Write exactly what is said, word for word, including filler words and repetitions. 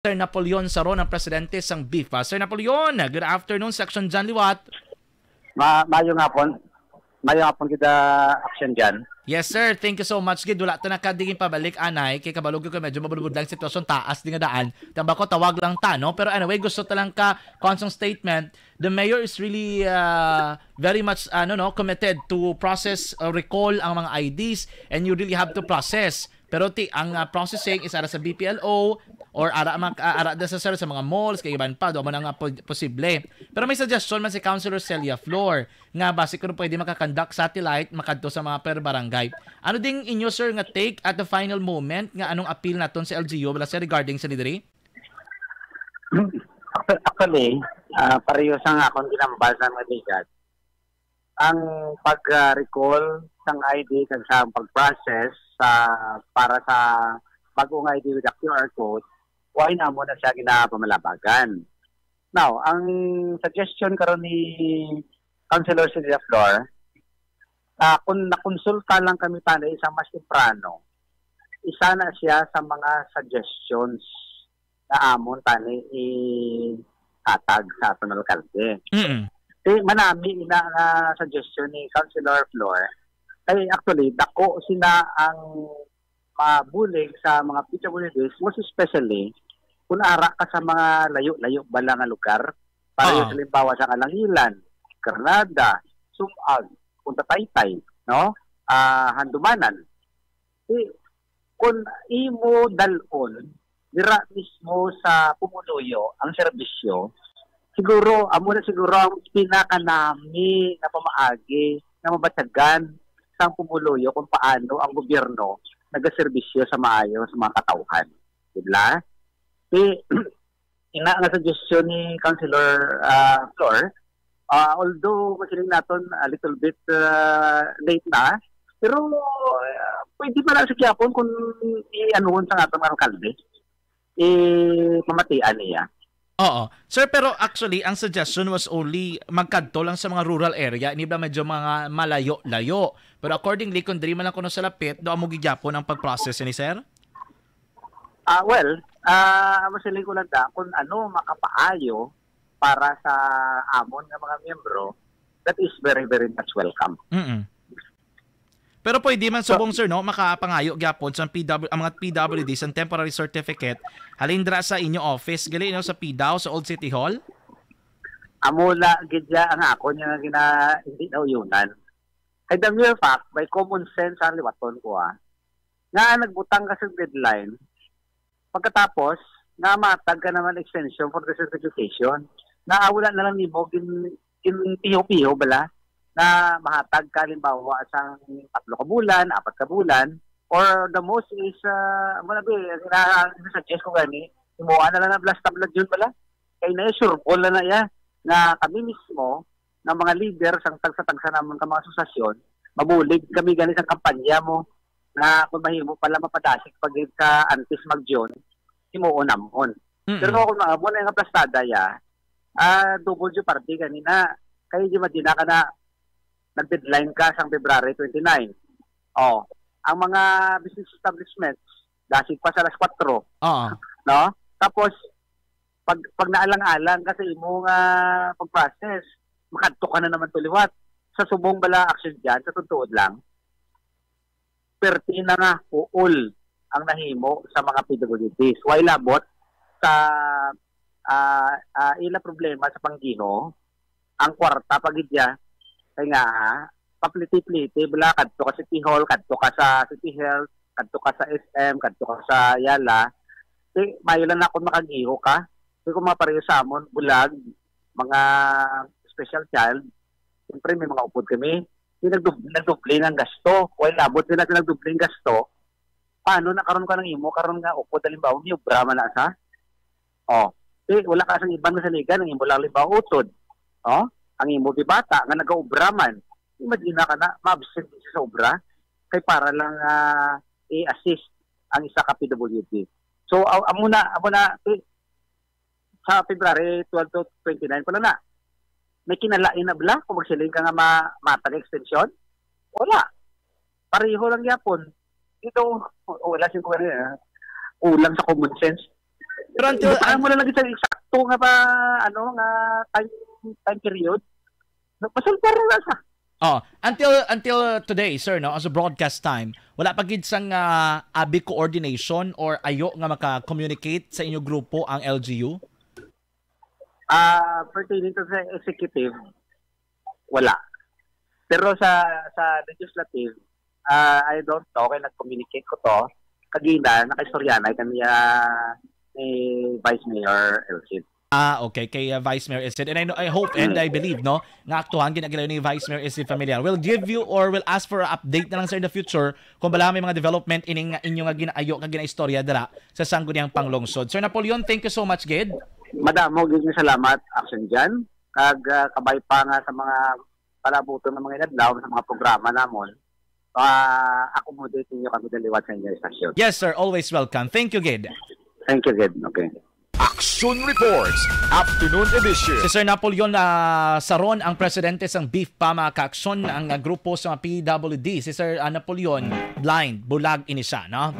Sir Napoleon Saron, ang presidente sang BIFA. Sir Napoleon, good afternoon, Section John Liwat. Ma mayo nga pon. Mayo nga pon kita, Action John. Yes, sir. Thank you so much. Gid, wala ta na ka dingin pabalik, anay. Kay kabalo ko medyo mabudbud lang sitwasyon, taas din nga daan. Tamba ko, tawag lang ta, no? Pero anyway, gusto ta lang ka, konsong statement. The mayor is really uh, very much ano no committed to process uh, recall ang mga I Ds, and you really have to process. Pero ti ang uh, processing is ara sa B P L O or ara mak uh, ara da sa sir sa mga malls kay iban pa do man nga po- posible. Pero may suggestion man si Councilor Celia Flor nga basi kuno pwede makakandak satellite makadto sa mga per barangay. Ano ding inyo sir nga take at the final moment nga anong appeal naton sa L G U wala sir regarding sa diri? Actually, ah, pareho sa nga akong ginambal sa mga ligat, ang pag-recall sang I D kag sa pag-process sa para sa bagong I D with a Q R code, why namo na siya ginapamalabagan? Now, ang suggestion karon ni Councilor Celia Flor, ah, kung nakonsulta lang kami tani isang mas temprano, isa na siya sa mga suggestions na amon tani ihatag sa aton alkalde. Mm. Kay manami ina nga suggestion ni Councilor Flor. Kay actually, dako sina ang mabulig sa mga P W Ds, most especially kung ara ka sa mga layo-layo bala nga lugar. Para Ah. Sa halimbawa sa Kalangilan, Granada, Sumag, Punta Taytay, no? Ah, Handumanan. Di, kung imo dalon dira mismo sa pumuluyo ang serbisyo, siguro amo na siguro ang pinakanami nga pamaagi nga mabatyagan sang pumuluyo kung paano ang gobyerno nagaserbisyo sa maayo sa mga katawhan. Di ba? Di, ina nga suggestion ni Councilor ah, Flor, ah, although masiling naton a little bit ah, late na, pero ah, pwede pa lang sa gyapon kung i-anuhon sa aton nga alkalde, ipamatian niya. Oo. Sir, pero actually, ang suggestion was only magkadto lang sa mga rural area, hindi ba medyo mga malayo-layo. Pero accordingly, kung diri man lang kuno sa lapit, do amo gid gyapon ang pag-process ni sir? Ah, well, ah, masiling ko lang da, kung ano makapaayo para sa amon nga mga miyembro, that is very, very much welcome. Mm. Pero pwede man subong sir no makapangayo gyapon sa P W ang mga P W D sa temporary certificate halin dira sa inyo office gali no sa PDAW sa Old City Hall. Amo na gid ya ang ako niya nga gina hindi na uyunan. Kay the mere fact, by common sense ang liwaton ko ah, nga nagbutang ka sa deadline, pagkatapos nga matag ka naman extension for the certification, na wala na lang nimo gin gin piho-piho bala na mahatag ka halimbawa sang tatlo ka bulan, apat ka bulan, or the most is uh, mo na bi na suggest ko gani, imo na lang na blast tablet yun bala. Kay na sure ball na na iya nga kami mismo nga mga leader sang tagsa-tagsa namon ka mga asosasyon, mabulig kami gani sa kampanya mo na kung mahimo pala mapadasig pa gid sa antes mag June, himuon namon. Mm. Pero kung maamo na nga plastada ya, ah, double jeopardy gani na. Kay di madina ka na nag-deadline ka sang February twenty-nine. Oh, ang mga business establishments dasig pa sa alas kwatro, Oo. No? Tapos pag pag naalang-alang ka sa imo nga pag-process, makadto ka na naman to liwat. Sa subong bala action dyan, sa tuod lang, perti na nga uol ang nahimo sa mga P W Ds. Why labot sa ah, ah, ila problema sa panggiho, ang kwarta pa gid ya. Kay nga, papliti-pliti bala, kadto ka City Hall, kadto ka sa City Health, kadto ka sa S M, kadto ka sa Yala. Di, mayo lang na kung makagiho ka. Di kung mga pareho sa amon, bulag, mga special child, siyempre may mga upod kami. Di nagdub nagdoble ng gasto. While abot nila sa nagdoble ng gasto, paano na karon ka nang imo karon nga upod halimbawa may obra man na sa oh, di wala ka sang iban nga saligan ang imo lang halimbawa utod, oh, ang imo bibata nga nagaobra man, imagine na ka na ma-absent siya sa obra kay para lang ah, i-assist ang isa ka P W D. So aw- amo na amo na eh, sa February twelve to twenty-nine pala na. May kinalain na bala kung magsiling ka nga ma matag extension? Wala. Pareho lang gyapon. Dito, wala sing kuwan eh. Kulang sa common sense. Pero until, Baka mo na lagi sa eksakto nga pa, ano, nga time, time period. Pasulpar na sa. Oh, until, until today, sir, no, as a broadcast time, wala pa gid sang, ah, abi coordination or ayo nga maka-communicate sa inyo grupo ang L G U? Ah, pertaining to sa executive, wala. Pero sa, sa legislative, ah, I don't know kay nag-communicate ko to. Kagina, nakaistoryanay kami, ah, ni Vice Mayor Elcid. Ah, okay. Kay, uh, Vice Mayor Elcid. And I know, I hope and I believe, no, nga aktuhan gid ang gilayon ni Vice Mayor Elcid Familiar. We'll give you or we'll ask for an update na lang, sir, in the future kung bala may mga development ining inyo nga ginaayo kag ginaistorya dira sa Sangguniang Panglungsod. Sir Napoleon, thank you so much gid. Madamo gid nga salamat, Action Jan. Kag, ah, kabay pa nga sa mga palabuton nga mga inadlaw sa mga programa namon, ah, accommodate ninyo kami daliwat sa inyong estasyon. Yes, sir. Always welcome. Thank you gid. Thank you gid. Okay. Action Reports, Afternoon Edition. Si Sir Napoleon, ah, Saron ang presidente sang BIFPA, mga kaaksyon, ang, ah, grupo sa mga P W D. Si Sir, ah, Napoleon, blind, bulag ini siya, no?